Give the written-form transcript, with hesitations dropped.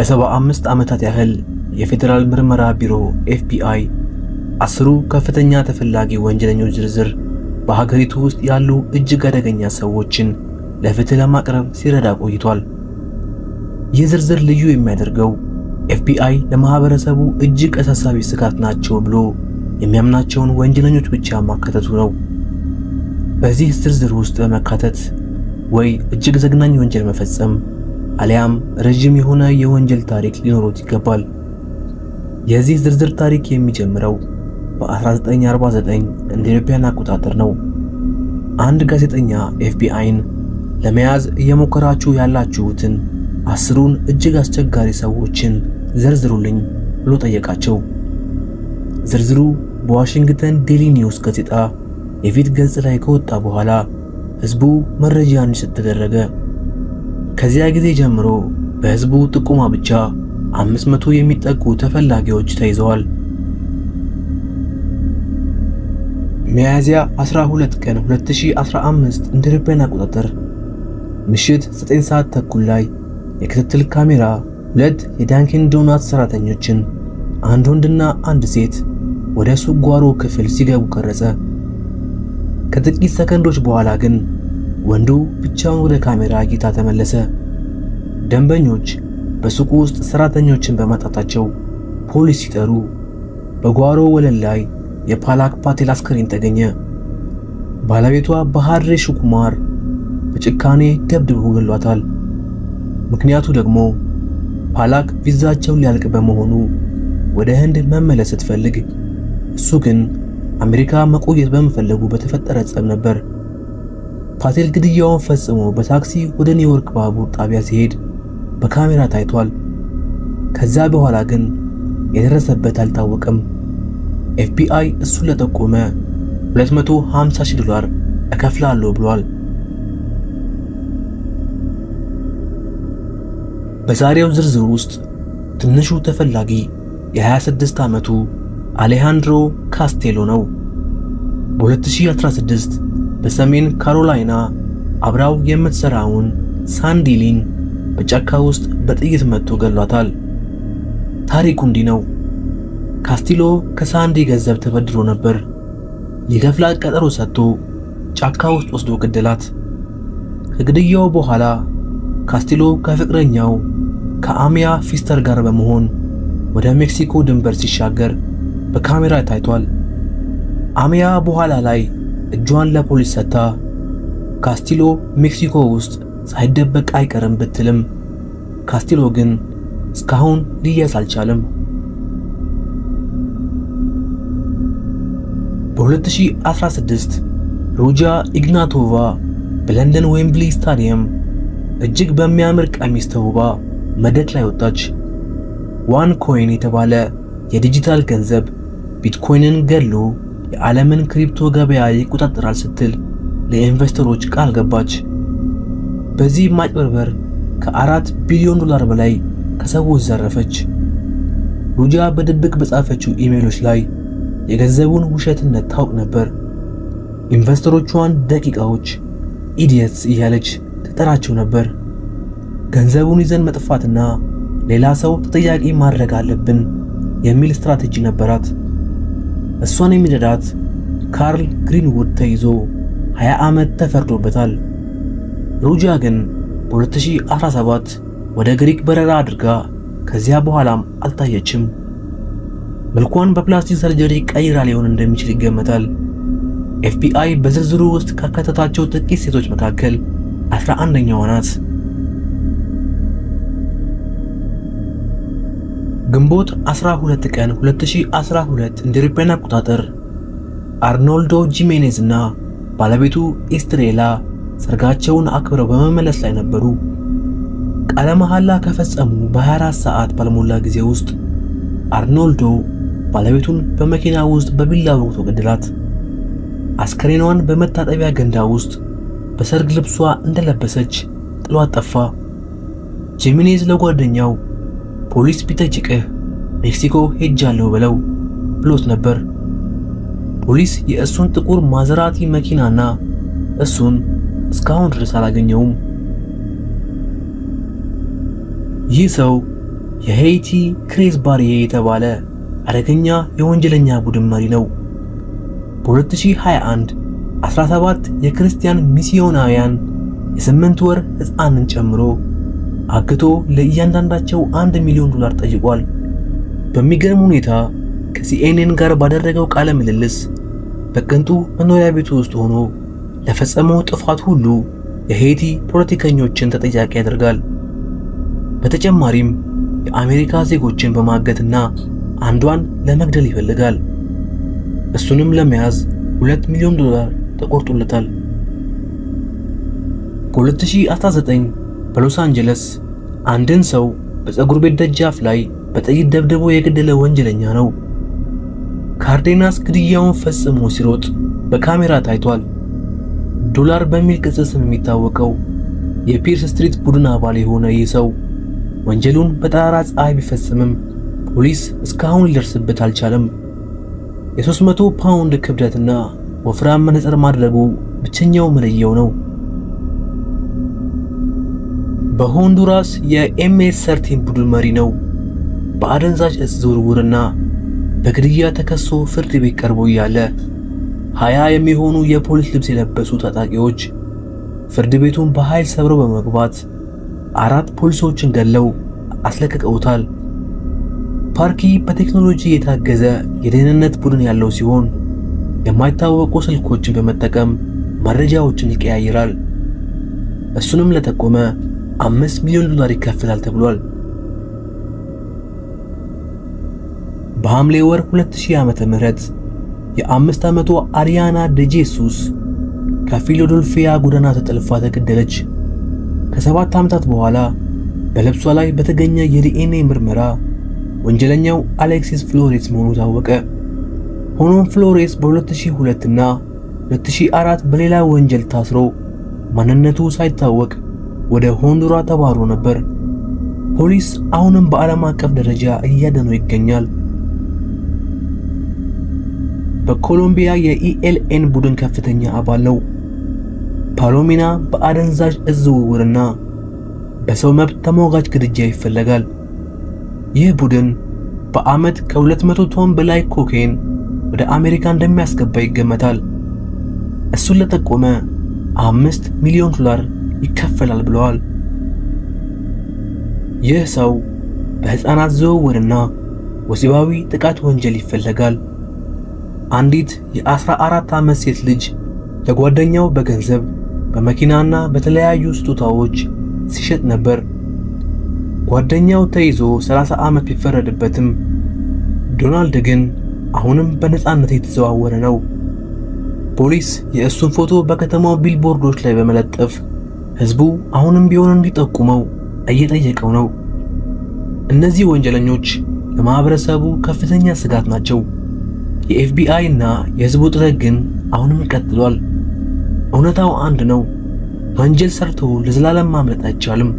ለ75 ዓመታት ያህል የፌዴራል ምርመራ ቢሮ ኤፍቢአይ 10ሩ ከፍተኛ ተፈላጊ ወንጀለኞች ዝርዝር በሀገሪቱ ውስጥ ያሉ እጅግ አደገኛ ሰዎችን ለፍትህ ለማቅረብ ሲረዳ ቆይቷል። ይህ ዝርዝር ልዩ የሚያደርገው ኤፍቢአይ ለማህበረሰቡ እጅግ አሳሳቢ ስጋት ናቸው ብሎ የሚያምናቸውን ወንጀለኞች ብቻ ማካተቱ ነው። በዚህ ዝርዝር ውስጥ በመካተት ወይ እጅግ ዘግናኝ ወንጀል መፈጸም አሊያም ረጅም የሆነ የወንጀል ታሪክ ሊኖሩት ይገባል። የዚህ ዝርዝር ታሪክ የሚጀምረው በ1949 እንደ አውሮፓውያን አቆጣጠር ነው። አንድ ጋዜጠኛ ኤፍቢአይን ለመያዝ እየሞከራችሁ ያላችሁትን 10ሩን እጅግ አስቸጋሪ ሰዎችን ዘርዝሩልኝ ብሎ ጠየቃቸው። ዝርዝሩ በዋሽንግተን ዴሊ ኒውስ ጋዜጣ የፊት ገጽ ላይ ከወጣ በኋላ ህዝቡ መረጃ እንዲሰጥ ተደረገ። ከዚያ ጊዜ ጀምሮ በህዝቡ ጥቆማ ብቻ 500 የሚጠጉ ተፈላጊዎች ተይዘዋል። ሚያዝያ 12 ቀን 2015 እንደ አውሮፓውያን አቆጣጠር ምሽት 9 ሰዓት ተኩል ላይ የክትትል ካሜራ ሁለት የዳንኪን ዶናት ሰራተኞችን፣ አንድ ወንድና አንድ ሴት፣ ወደ ሱቅ ጓሮ ክፍል ሲገቡ ቀረጸ። ከጥቂት ሰከንዶች በኋላ ግን ወንዱ ብቻውን ወደ ካሜራ እይታ ተመለሰ። ደንበኞች በሱቁ ውስጥ ሰራተኞችን በማጣታቸው ፖሊስ ሲጠሩ በጓሮ ወለል ላይ የፓላክ ፓቴል አስከሬን ተገኘ። ባለቤቷ ባሃድሬ ሹኩማር በጭካኔ ደብድቦ ገሏታል። ምክንያቱ ደግሞ ፓላክ ቪዛቸው ሊያልቅ በመሆኑ ወደ ህንድ መመለስ ስትፈልግ እሱ ግን አሜሪካ መቆየት በመፈለጉ በተፈጠረ ጸብ ነበር። ፓቴል ግድያውን ፈጽሞ በታክሲ ወደ ኒውዮርክ ባቡር ጣቢያ ሲሄድ በካሜራ ታይቷል። ከዛ በኋላ ግን የደረሰበት አልታወቀም። ኤፍቢአይ እሱን ለጠቆመ $250,000 እከፍላለሁ ብሏል። በዛሬው ዝርዝር ውስጥ ትንሹ ተፈላጊ የ26 ዓመቱ አሌሃንድሮ ካስቴሎ ነው። በ2016 በሰሜን ካሮላይና አብራው የምትሰራውን ሳንዲሊን በጫካ ውስጥ በጥይት መትቶ ገሏታል። ታሪኩ እንዲህ ነው። ካስቲሎ ከሳንዲ ገንዘብ ተበድሮ ነበር። ሊከፍላት ቀጠሮ ሰጥቶ ጫካ ውስጥ ወስዶ ገደላት። ከግድያው በኋላ ካስቲሎ ከፍቅረኛው ከአሚያ ፊስተር ጋር በመሆን ወደ ሜክሲኮ ድንበር ሲሻገር በካሜራ ታይቷል። አሚያ በኋላ ላይ እጇን ለፖሊስ ሰጥታ ካስቲሎ ሜክሲኮ ውስጥ ሳይደበቅ አይቀርም ብትልም ካስቲሎ ግን እስካሁን ሊያዝ አልቻለም። በ2016 ሩጃ ኢግናቶቫ በለንደን ዌምብሊ ስታዲየም እጅግ በሚያምር ቀሚስ ተውባ መድረክ ላይ ወጣች። ዋን ኮይን የተባለ የዲጂታል ገንዘብ ቢትኮይንን ገድሎ የዓለምን ክሪፕቶ ገበያ ይቆጣጠራል ስትል ለኢንቨስተሮች ቃል ገባች። በዚህ ማጭበርበር ከ4 ቢሊዮን ዶላር በላይ ከሰዎች ዘረፈች። ሩጃ በድብቅ በጻፈችው ኢሜሎች ላይ የገንዘቡን ውሸትነት ታውቅ ነበር። ኢንቨስተሮቿን ደቂቃዎች፣ idiots እያለች ትጠራቸው ነበር። ገንዘቡን ይዘን መጥፋትና ሌላ ሰው ተጠያቂ ማድረግ አለብን የሚል ስትራቴጂ ነበራት። እሷን የሚረዳት ካርል ግሪንውድ ተይዞ 20 ዓመት ተፈርዶበታል። ሩጃ ግን በ2017 ወደ ግሪክ በረራ አድርጋ ከዚያ በኋላም አልታየችም። መልኳን በ plastic surgery ቀይራ ሊሆን እንደሚችል ይገመታል። ኤፍቢአይ በዝርዝሩ ውስጥ ካካተታቸው ጥቂት ሴቶች መካከል 11ኛዋ ናት። ግንቦት 12 ቀን 2012 እንደ አውሮፓውያን አቆጣጠር አርኖልዶ ጂሜኔዝ እና ባለቤቱ ኤስትሬላ ሰርጋቸውን አክብረው በመመለስ ላይ ነበሩ። ቃለ መሐላ ከፈጸሙ በ24 ሰዓት ባልሞላ ጊዜ ውስጥ አርኖልዶ ባለቤቱን በመኪና ውስጥ በቢላ ወግቶ ገደላት። አስከሬኗን በመታጠቢያ ገንዳ ውስጥ በሰርግ ልብሷ እንደለበሰች ጥሏት ጠፋ። ጂሜኔዝ ለጓደኛው ፖሊስ ቢጠይቅህ ሜክሲኮ ሄጃለሁ በለው ብሎት ነበር። ፖሊስ የእሱን ጥቁር ማዘራቲ መኪናና እሱን እስካሁን ድረስ አላገኘውም። ይህ ሰው የሄይቲ ክሬዝ ባሪዬ የተባለ አደገኛ የወንጀለኛ ቡድን መሪ ነው። በ2021 17 የክርስቲያን ሚስዮናውያን የ8 ወር ሕፃንን ጨምሮ አግቶ ለእያንዳንዳቸው $1 ሚሊዮን ጠይቋል። በሚገርም ሁኔታ ከሲኤንኤን ጋር ባደረገው ቃለ ምልልስ በቅንጡ መኖሪያ ቤቱ ውስጥ ሆኖ ለፈጸመው ጥፋት ሁሉ የሄይቲ ፖለቲከኞችን ተጠያቂ ያደርጋል። በተጨማሪም የአሜሪካ ዜጎችን በማገትና አንዷን ለመግደል ይፈልጋል። እሱንም ለመያዝ $2 ሚሊዮን ተቆርጦለታል። በ2019 በሎስ አንጀለስ አንድን ሰው በፀጉር ቤት ደጃፍ ላይ በጥይት ደብድቦ የገደለ ወንጀለኛ ነው። ካርዴናስ ግድያውን ፈጽሞ ሲሮጥ በካሜራ ታይቷል። ዶላር በሚል ቅጽል ስም የሚታወቀው የፒርስ ስትሪት ቡድን አባል የሆነ ይህ ሰው ወንጀሉን በጠራራ ፀሐይ ቢፈጽምም ፖሊስ እስካሁን ሊደርስበት አልቻለም። የ300 ፓውንድ ክብደትና ወፍራም መነጽር ማድረጉ ብቸኛው መለያው ነው። በሆንዱራስ የኤምኤስ 13 ቡድን መሪ ነው። በአደንዛዥ እጽ ዝውውርና በግድያ ተከሶ ፍርድ ቤት ቀርቦ እያለ 20 የሚሆኑ የፖሊስ ልብስ የለበሱ ታጣቂዎች ፍርድ ቤቱን በኃይል ሰብረው በመግባት አራት ፖሊሶችን ገለው አስለቅቀውታል። ፓርኪ በቴክኖሎጂ የታገዘ የደህንነት ቡድን ያለው ሲሆን የማይታወቁ ስልኮችን በመጠቀም መረጃዎችን ይቀያይራል። እሱንም ለጠቆመ $5 ሚሊዮን ይከፍላል ተብሏል። በሐምሌ ወር 2000 ዓመተ ምህረት የ5 ዓመቷ አሪያና ደጄሱስ ከፊላደልፊያ ጎዳና ተጠልፋ ተገደለች። ከ7 ዓመታት በኋላ በልብሷ ላይ በተገኘ የዲኤንኤ ምርመራ ወንጀለኛው አሌክሲስ ፍሎሬስ መሆኑ ታወቀ። ሆኖም ፍሎሬስ በ2002 እና 2004 በሌላ ወንጀል ታስሮ ማንነቱ ሳይታወቅ ወደ ሆንዱራ ተባሮ ነበር። ፖሊስ አሁንም በዓለም አቀፍ ደረጃ እያደነው ይገኛል። በኮሎምቢያ የኢኤልኤን ቡድን ከፍተኛ አባል ነው። ፓሎሚና በአደንዛዥ እጽ ዝውውርና በሰው መብት ተሟጋች ግድያ ይፈለጋል። ይህ ቡድን በዓመት ከ200 ቶን በላይ ኮኬን ወደ አሜሪካ እንደሚያስገባ ይገመታል። እሱን ለጠቆመ $5 ሚሊዮን ይከፈላል ብለዋል። ይህ ሰው በሕፃናት ዝውውርና ወሲባዊ ጥቃት ወንጀል ይፈለጋል። አንዲት የ14 ዓመት ሴት ልጅ ለጓደኛው በገንዘብ፣ በመኪናና በተለያዩ ስጦታዎች ሲሸጥ ነበር። ጓደኛው ተይዞ 30 ዓመት ቢፈረድበትም ዶናልድ ግን አሁንም በነፃነት የተዘዋወረ ነው። ፖሊስ የእሱን ፎቶ በከተማው ቢልቦርዶች ላይ በመለጠፍ ህዝቡ አሁንም ቢሆን እንዲጠቁመው እየጠየቀው ነው። እነዚህ ወንጀለኞች ለማህበረሰቡ ከፍተኛ ስጋት ናቸው። የኤፍቢአይ እና የህዝቡ ጥረት ግን አሁንም ቀጥሏል። እውነታው አንድ ነው። ወንጀል ሰርቶ ለዘላለም ማምለጥ አይቻልም።